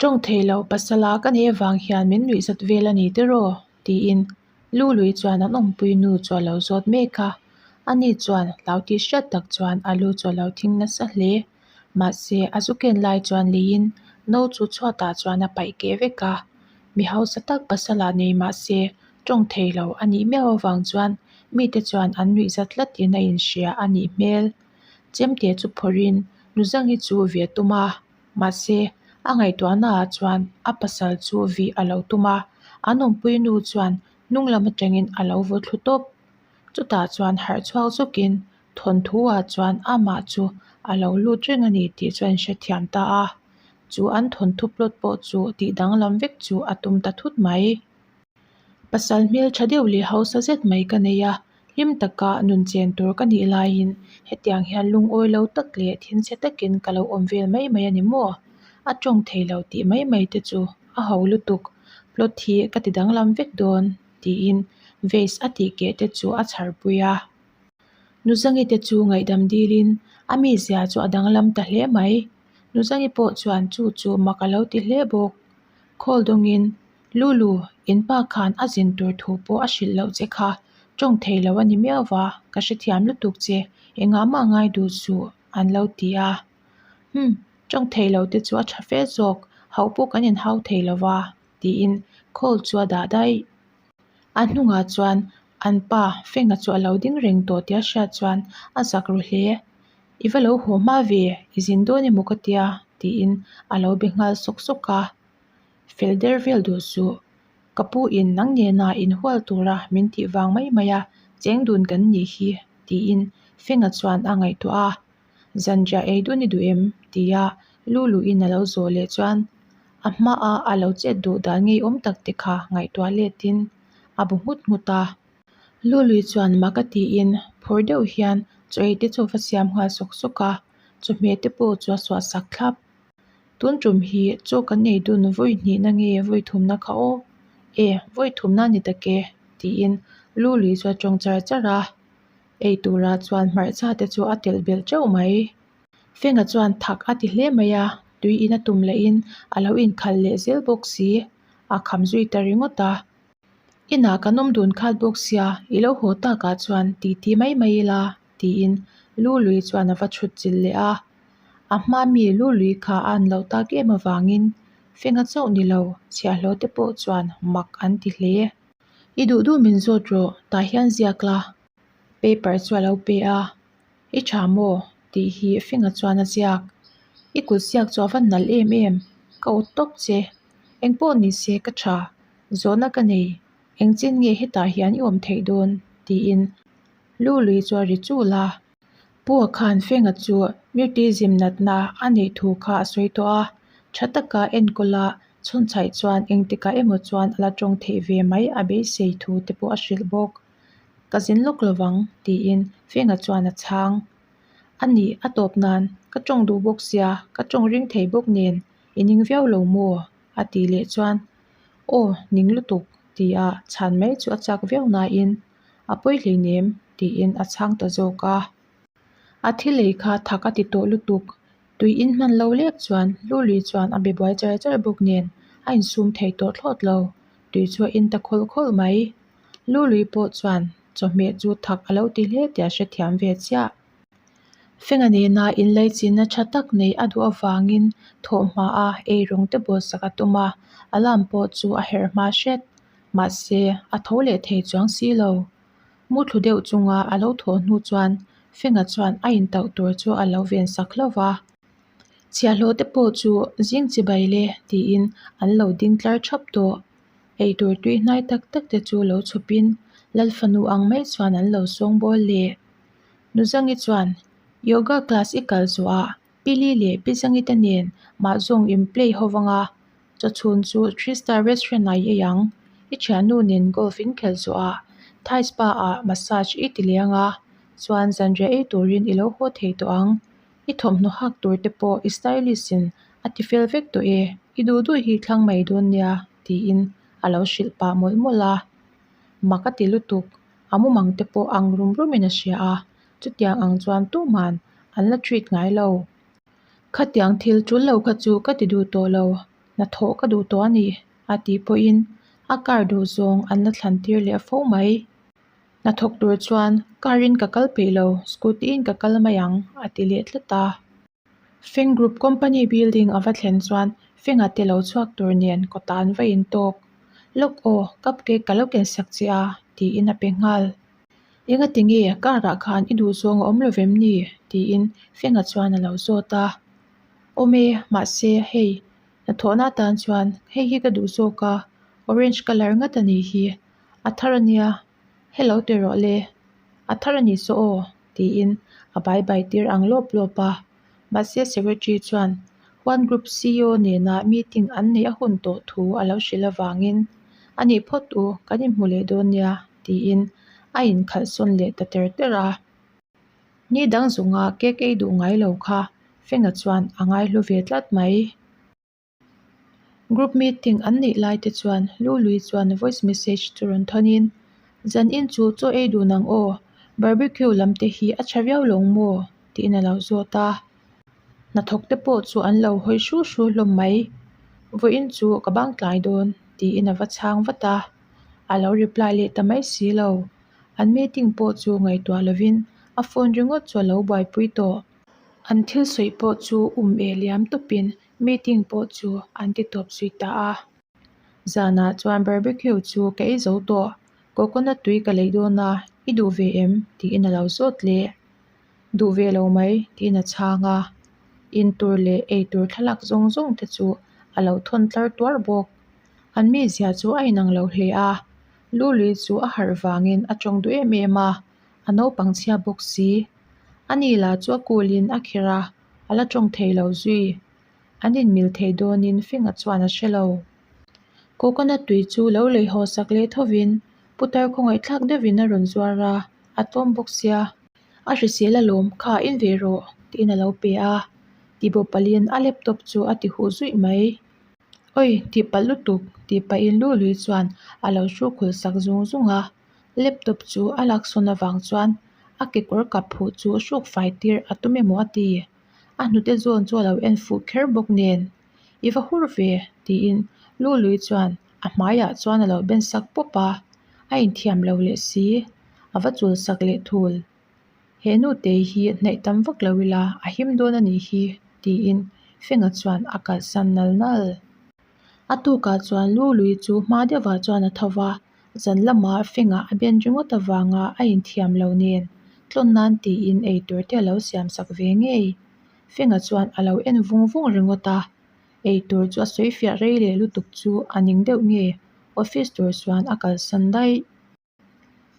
Tawng thei lo pasala ka nei avang hian min nuih zat vel a ni tiraw? tiin Lului chuan an awmpui nu chu a lo zawt mek a. Ani chuan hlau tih hriat tak chuan a lu chu a lo thing nasa hle. Mahse a zu ken lai chuan leiin no chu chhuatah chuan a paih keh vek a. Mi hausa tak pasala nei mahse tawng thei lo a nih miau avang chuan mite chuan an nuih zat tlatin a inhria a nih hmel. Chemte chu phawrhin Nuzangi chu ve tum a, mahse a ngaihtuahnaah chuan a pasal chu vih a lo tum a, an awmpui nu chuan hnung lam atangin a lo vaw thlu tawp. Chutah chuan harh chhuak zawkin thawnthu-ah chuan amah chu a lo lut reng a ni tih chu a inhrethiam ta a, chu an thawnthu plot pawh chu tih danglam vek chu a tum ta thut mai. Pasal hmel tha deuh leh hausa zet mai ka nei a, hlim taka nun chen tur ka nih laiin hetiang hian lungawi lo tak leh thinchhe takin ka lo awm vel mai mai a ni maw? A tawng thei lo tih mai mai te chu a ho lutuk, plot hi ka ti danglam vek dawn tiin vase a tih keh te chu a chhar pui a. Nuzangi te chu ngaihdam dilin a mizia chu a danglam ta hle mai. Nuzangi pawh chuan chu chu mak a lo ti hle bawk. Khawl dawngin Lulu, in pa khan a zin tur thu pawh a hrilh loh che kha, tawng thei lo a ni miau va, ka hrethiam lutuk che, engah mah ngai duh suh, an lo ti a. Hum, tawng thei lo te chu a tha fe zawk, hauh pawh kan inhau thei lo va, tiin call chu a dah daih. A hnungah chuan an pa Fenga chu a lo ding reng tawh tih a hriat chuan a zak ru hle. I va lo haw hma ve, i zin dawn emaw ka tia, tiin a lo be nghal sawk sawk a. Fel der vel duh suh. Ka pu in nang nena inhual tura min tih vang mai mai a, cheng dun kan nih hi, tiin Fenga chuan a ngaihtuah a. Zanriah ei dun i duh em? tia Luluin a lo zawh leh chuan a hmaa a lo chet duh dan ngeiawm tak te kha ngaihtuah letin a bu nghut nghut a. Lului chuan mak a tiin phur deuh hian chaw ei te chu a va siam nghal sawk sawk a, chawhmeh te pawh chu a suah sak thlap. Tun tum hi chaw kan ei dun vawi hnihna nge vawi thumna kha aw? E, vawi thumna a ni tak e, tiin Lului chu a tawng char char a. Ei turah chuan hmarcha te chu a telh belh teuh mai. Fenga chuan thak a ti hle mai a, tui in a tum lahin a lo inkhalh leh zel bawk si, a kham zui ta ringawt a. Inah kan awm dun khat bawk sia, i lo haw takah chuan titi mai mai ila, tiin Lului chuan a va chhut chilh leh a. A hma mi Lului kha a an loh tak em avangin Fenga chauh ni lo, chhiahhlawh te pawh chuan mak an ti hle. I duh duh min zawt rawh, tah hian ziak la. Paper chu a lo pe a, I tha maw? tih hi Fenga chuan a ziak. I kut ziak chu a va nalh em em, ka awt tawp che. Engpawh ni se ka tha, zawhna ka nei, engchin nge hetah hian i awm theih dawn? tiin Lului chu a ri chul a. Pu a khan Fenga chu mutism natna a neih thu kha a sawi tawh a, tha taka enkawl a chhunchhaih chuan engtikah emaw chuan a la tawng theih ve mai a beisei thu te pawh a hrilh bawk. Ka zin lawk lovang tiin Fenga chuan a chhang. A nih a tawp nan ka tawng duh bawk sia, ka tawng ring thei bawk nen i ning viau lo maw? a tih leh chuan Aw ning lutuk tia chhan mai chu a chak viau nain a pawi hleinem tiin a chhang ta zawk a. A thil ei kha thak a ti tawh lutuk, tui in hman lo lek chuan Luli chuan a be buai char char bawk nen a insum thei tawh thlawt lo, tui chu a in ta khawlh khawlh mai. Lului pawh chuan chawhmeh chu thak a lo ti hle tih a hrethiam ve chiah. Fenga nena inlaichinna tha tak neih a duh avangin thawhhma a eirawng te bawlsak a tum a, alarm pawh chu a herh hma hret. Mahse, a tho leh thei chuang si lo. Muthlu deuh chunga a lo thawh hnu chuan Fenga chuan a intauh tur chu a lo ven sak hlauh va. Chhiahhlawh te pawh chu zing chibai le tiin an lo ding tlar thap tawh. Eitur tui hnai tak tak te chu lo chhupin Lalfanu ang mai chuan an lo sawngbawl leh. Nuzangi chuan Yoga class i kal zawhah Pili leh Pizangi te nen mahzawng in play ho vanga chawchhun chu Three Star Restaurant ah i ei ang. I thiannu nen golf in khelh zawhah Thai spa ah massage i ti leng a, chuan zanriah ei turin i lo haw thei tawh ang. I thawmhnaw hak tur te pawh i stylist in a ti fel vek tawh e, i duh duh hi thlang mai dawn nia tiin a lo hrilh pah mawlh mawlh a. Mak a ti lutuk, a mumang te pawh ang rum rum in a hria a, chutiang ang chuan tuhman an la treat ngai lo. Khatiang thil tul lo kha chu ka ti duh tawh lo. Hnathawh ka duh tawh a ni, a tih pawhin a car duh zawng an la thlan tir leh fo mai. Hnathawk tur chuan car in ka kal peih lo, scooty in ka kal mai ang, a ti leh tlat a. Feng Group Company building a va thlen chuan Fenga te lo chhuak tur nen kawtah an va intawk. Lawk aw, cupcake ka lo ken sak che a, tiin a pe nghal. Engati nge car ah khan i duh zawng a awm lo vem ni? tiin Fenga chuan a lo zawt a. Awm e, mahse hei hnathawhna atan chuan hei hi ka duh zawk a, orange colour ngat a nih hi, a thar a nia, hello ti rawh le, a thar a nih saw aw tiin a bai bai tir ang lawp lawp a. Mahse secretary chuan One Group ceo nena meeting an neih a hun tawh thu a lo hrilh avangin a nih phawt u, kan inhmu leh dawn nia tiin a inkhalh sawn leh ta ter ter a. Ni dang zunga cake ei duh ngai lo kha Fenga chuan a ngaihlu ve tlat mai. Group meeting an neih lai te chuan Lului chuan voice message chu rawn thawn in, Zan in chu chaw ei dun ang aw, barbecue lam te hi a tha viau lo maw? tiin a lo zawt a. Hnathawk te pawh chu an lo hawi hru hru hlawm mai. Vawiin chu ka bang tlai dawn tiin a va chhang vat a, a lo reply leh ta mai si lo. An meeting pawh chu ngaihtuah lovin a phone ringawt chu a lo buaipui tawh. An thil sawi pawh chu um e liam tawpin Meeting pawh chu an ti tawp zui ta a. Zanah chuan barbecue chu ka ei zo tawh, coconut tui ka lei dawn a, i duh ve em? tiin a lo zawt leh. Duh ve lo mai, tiin a chhang a. In tur leh ei tur thlalak zawng zawng te chu a lo thawn tlar tuar bawk. An mizia chu a inang lo hle a, Lului chu a harh vangin a tawng duh em em a, a naupang chhia bawk si. Ani lah chu a kulin a kherh a. A la tawng thei lo zui. An inmil thei dawnin Finga chuan a hre lo. Coconut tui chu lo lei haw sak leh thovin putar khawngaihthlak deuhin a rawn zuar a, a tlawm bawk sia. A hrisel alawm kha in ve rawh tiin a lo pe a. Tibawp palin a laptop chu a ti huh zuih mai. Oi tihpalh lutuk tih pahin Lului chuan a lo hrukhul sak zung zung a. Laptop chu a laksawn avang chuan a kekawr kap phuh chu hruk fai tir a tum emaw a ti. A hnute zawn chu a lo en fuh kher bawk nen, I va hur ve tiin Lului chuan a hmaiah chuan a lo ben sak pawp a, a inthiam lo leh si, a va chul sak leh thul. He nute hi hnaih tam vak lo ila a him dawn a nih hi tiin Fenga chuan a kalsan nal nal. A tukah chuan Lului chu hma deuhah chuan a tho va, Zan lama fengah a ben ringawt avanga a inthiam lo nen tlawn nan tiin eitur te a lo siam sak ve ngei. Fenga chuan a lo en vung vung ringawt a, eitur chu a sawi fiah rei leh lutuk chu a ning deuh nge office tur chuan a kalsan daih.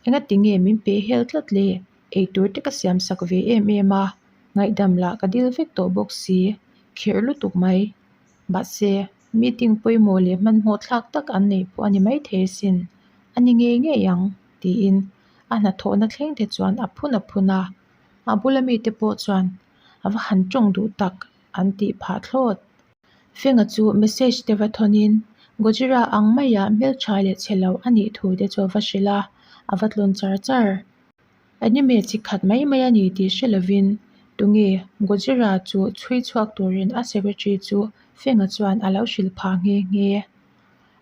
Engati nge min pe hel tlat le? Eitur te ka siam sak ve em em a, ngaihdam lah ka dil vek tawh bawk si, khirh lutuk mai. Mahse, meeting pawimawh leh hmanhmawh thlak tak an neih pawh a ni maithei asin, a ni ngei ngei ang, tiin a hnathawhna thleng te chuan a phun a phun a. A bula mite pawh chuan a va han tawng duh tak an tih phah thlawt. Fenga chu message te va thawnin Gojira ang maia hmeltha leh chhe lo a nih thu te chu a va hrilh a, a va tlawn char char. Anime chi khat mai mai a ni tih hre lovin tunge Gojira chu chhui chhuak turin a secretary chu Fenga chuan a lo hrilh phah nghe nghe.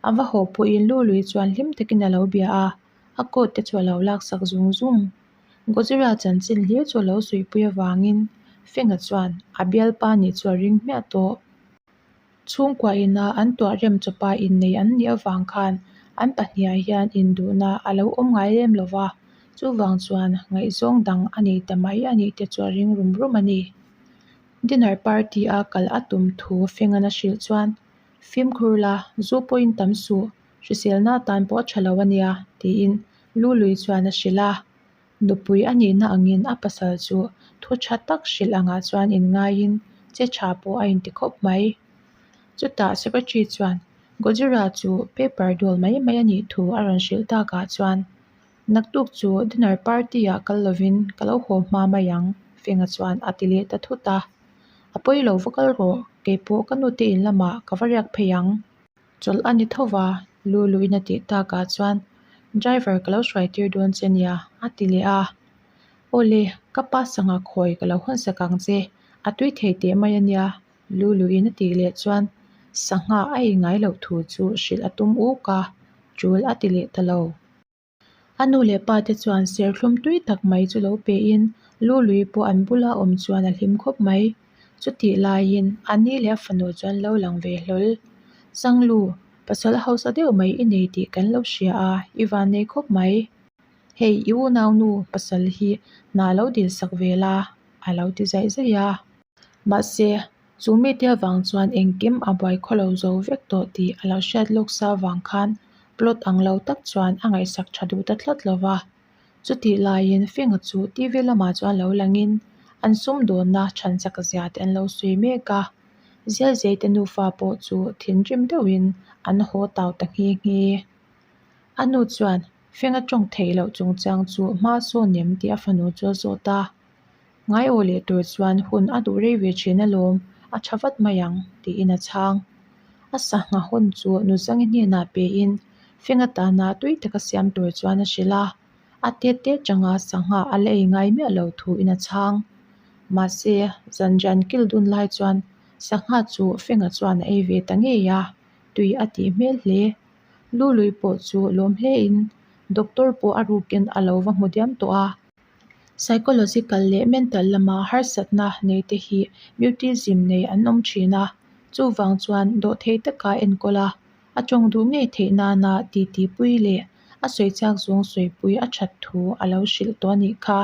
A va haw pawhin Lului chuan hlim takin a lo bia a, a coat te chu a lo laksak zung zung. Gojira chanchin hlir chu a lo suihpui avangin Fenga chuan a bialpa nih chu a ring hmiah tawh. Chhungkua ina an tuah rem chawpa innei an nih avang khan an pahniah hian induhna a lo awm ngai lem lo va, chuvang chuan ngaihzawng dang a nei ta mai a nih te chu a ring rum rum a ni. Dinner party a kal a tum thu Fengan a hrilh chuan, Fimkhur la, zu pawhin tam suh, hriselna atan pawh a tha lo a nia, tiin Lului chuan a hrilh a. Nupui a nihna angin a pasal chu thu tha tak hrilh angah chuan inngaiin che tha pawh a inti khawp mai. Chutah secretary chuan Gojira chu paper dawl mai mai a nih thu a rawn hrilh takah chuan naktuk chu dinner party ah kal lovin ka lo haw hma mai ang Fenga chuan a ti leh ta thut a. A pawi lo va kal rawh, keipawh ka nute in lamah ka va riak phei ang. Chawlh a ni tho va, Luluin a tih takah chuan driver ka lo hruai tir dawn che nia a ti leh a. Awle, ka pa sangha khawi ka lo hawn sak ang che, a tui thei teh mai a nia Luluin a tih leh chuan Sangha a ei ngai loh thu chu hrilh a tum uk a, tul a ti leh ta lo. A nu leh pa te chuan serthlum tui tak mai chu lo pe in Lului pawh an bula awm chuan a hlim khawp mai. Chutih laiin a ni leh a fanu chu an lo lang ve hlawl. Sanglu, pasal hausa deuh mai i nei tih kan lo hria a, i van nei khawp mai. Hei i unaunu pasal hi hna lo dil sak ve la, a lo ti zaih zaih a. Mahse, chu mite avang chuan engkim a buai khaw lo zo vek tawh tih a lo hriat lawk sa avang khan plot ang lo tak chuan a ngaihsak tha duh ta tlat lo va. Chutih laiin Fenga chu TV lamah chuan lo langin an sumdawnna chhan chak zia te an lo sawi mek a. Zialzei te nufa pawh chu thinrim deuhin an haw tau ta nghe nghe. A nu chuan Fenga tawng theih loh chungchang chu hma sawn em tih a fanu chu a zawt a. Ngaiawh leh tur chuan hun a duh rei ve thin alawm, a tha vat mai ang, tiin a chhang. A sangha hawn chu Nuzangi hnenah pein feng atana tui taka siam tur chuan a hrilh a, a tet te changa sangha a la ei ngai miah lo thuin a chhang. Mahse, zanrian kil dun lai chuan sangha chu fenga chuan a ei ve ta ngei a, tui a tih hmel hle. Lului pawh chu lawm hlein doctor pawh a rukin a lo va hmu diam tawh a. Psychological leh mental lama harsatna nei te hi mutism nei an awm thin a, chuvang chuan dawhthei taka enkawl a, a tawng duh ngei theih nana titi pui leh a sawi chak zawng sawipui a that thu a lo hrilh tawh a nih kha.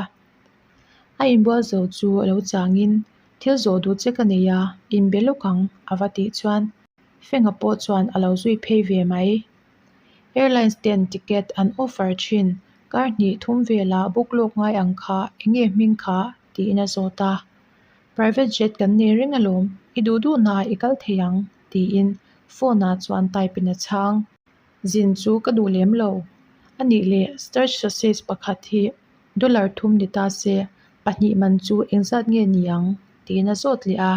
A inbual zo chu lo changin thil zawh duh che ka nei a, inbe lawk ang a va tih chuan Fenga pawh chuan a lo zui phei ve mai. Airlines ten ticket an offer thin, kar hnih thum velah book lawk ngai ang kha enge hming kha tiin a zawt a. Private jet kan nei reng alawm, i duh duh na i kal thei ang tiin phone ah chuan type in a chhang. Zin chu ka duh lem lo. Anih leh starch sausage pakhat hi dollar thum ni ta se pahnih man chu engzat nge ni ang tiin a zawt leh a.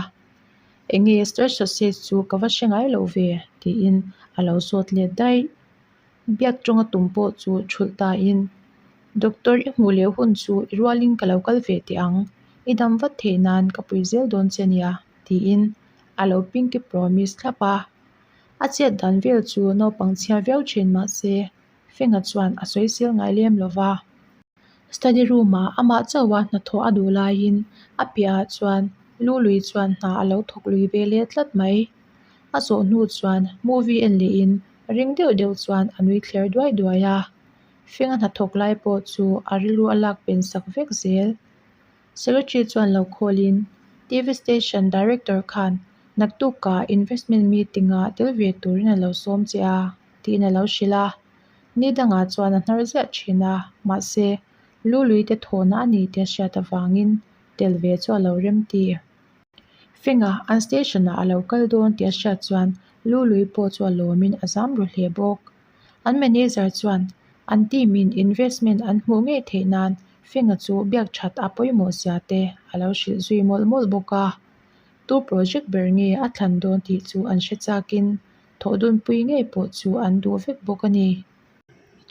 Enge starch sausage chu ka va hre ngai lo ve tiin a lo zawt let daih. Biak tawnga tum pawh chu thulh tain Doctor i hmuh leh hun chu i rualin ka lo kal ve teh ang, i dam vat theih nan ka pui zel dawn che nia tiin a lo pinky promise thlap a. A chet dan vel chu naupang chhia viau thin mahse Fenga chuan a sawi sil ngai lem lo va. Study room ah amah chauha hnathawh a duh laiin a piahah chuan Lului chuan hna a lo thawk lui ve leh tlat mai. A zawh hnu chuan movie en lehin ring deuh deuh chuan a nui thler duai duai a. Fenga hnathawk lai pawh chu a rilru a lak pen sak vek zel. Secretary chuan lo call in TV station director khan naktukah investment meeting ah tel ve turin a lo sawm che a tiin a lo hrilh a. Ni dangah chuan a hnar ziah thin a, mahse Lului te thawhna a ni tih a hriat avangin tel ve chu a lo rem ti. Fenga an station ah a lo kal dawn tih a hriat chuan Lului pawh chu a lawmin a zam ru hle bawk. An manager chuan an team in investment an hmuh ngei theih nan Fenga chu biak that a pawimawh zia te a lo hrilh zui mawlh mawlh bawk a. Tu project ber nge a thlan dawn tih chu an hre chakin thawh dunpui ngei pawh chu an duh vek bawk a ni.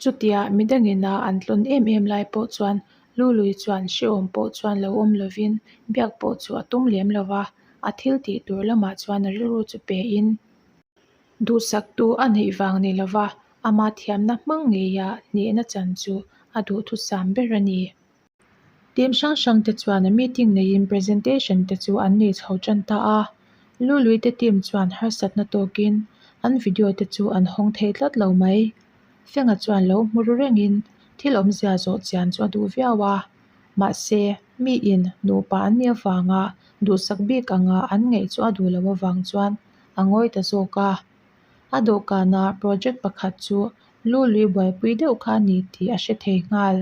Chutia midangina an tlawn em em lai pawh chuan Lului chuan hrehawm pawh chuan lo awm lovin biak pawh chu a tum lem lo va, a thil tih tur lamah chuan a rilru chu pein duhsaktu a neih vang ni lova ama thiamna hmang ngeia hnehna chan chu a duhthusam ber a ni. Team hrang hrang te chuan a meeting neiin presentation te chu an nei chho tan ta a. Lului te team chuan harsatna tawkin an video te chu an hawng thei tlat lo mai. Fenga chuan lo hmu ru rengin thil awmzia zawh chian chu a duh viau a. Mahse, miin nupa an nih avanga duhsak bik anga an ngaih chu a duh loh avang chuan a ngawi ta zawk a. A dawhkana project pakhat chu Lului buaipui deuh kha a ni tih a hre thei nghal.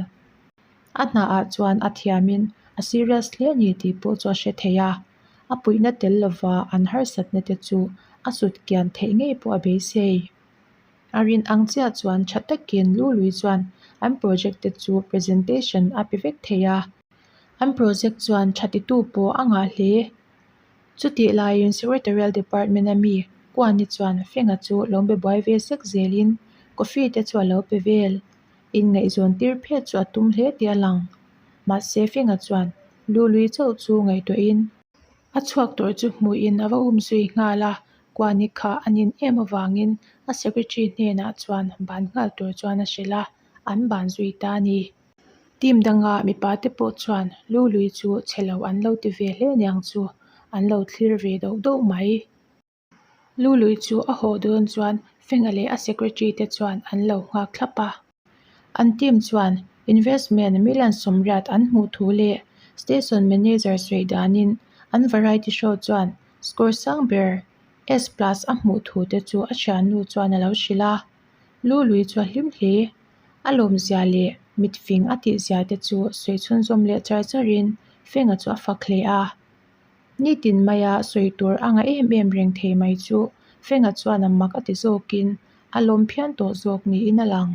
A hnaah chuan a thiamin a serious hle a ni tih pawh chu a hre thei a, a puihna tel lova an harsatna te chu a sut kian theih ngei pawh a beisei. A rin ang chiah chuan tha takin Lului chuan an project te chu presentation a pe vek thei a, an project chuan tha titu pawh a ngah hle. Chutih laiin Secretarial Department a mi Kuani chuan Fenga chu lo be buai ve sek zelin coffee te chu a lo pe vel. Inngaihzawn tir phet chu a tum hle tih a lang. Mahse Fenga chuan Lului chauh chu ngaihtuahin a chhuak tur chu hmuhin a va um zui nghal a. Kuani kha a nin em avangin a secretary hnenah chuan ban nghal tur chuan a hrilh a, an ban zui ta a ni. Team danga mipa te pawh chuan Lului chu chhe lo an lo ti ve hle aniang chu an lo thlir ve doh doh mai. Lului chu a haw dawn chuan Fenga leh a secretary te chuan an lo nghak thlap a. An team chuan investment million 80 an hmuh thu leh station manager sawi danin an variety show chuan score sang ber S plus a hmuh thu te chu a thiannu chuan a lo hrilh a. Lului chu a hlim hle. A lawmzia leh mitfing a tihzia te chu sawi chhunzawm leh char charin Fenga chu a fak hle a. Nitin maia sawi tur a ngah em em reng thei mai chu Fenga chuan a mak a ti zawkin a lawm phian tawh zawk niin a lang.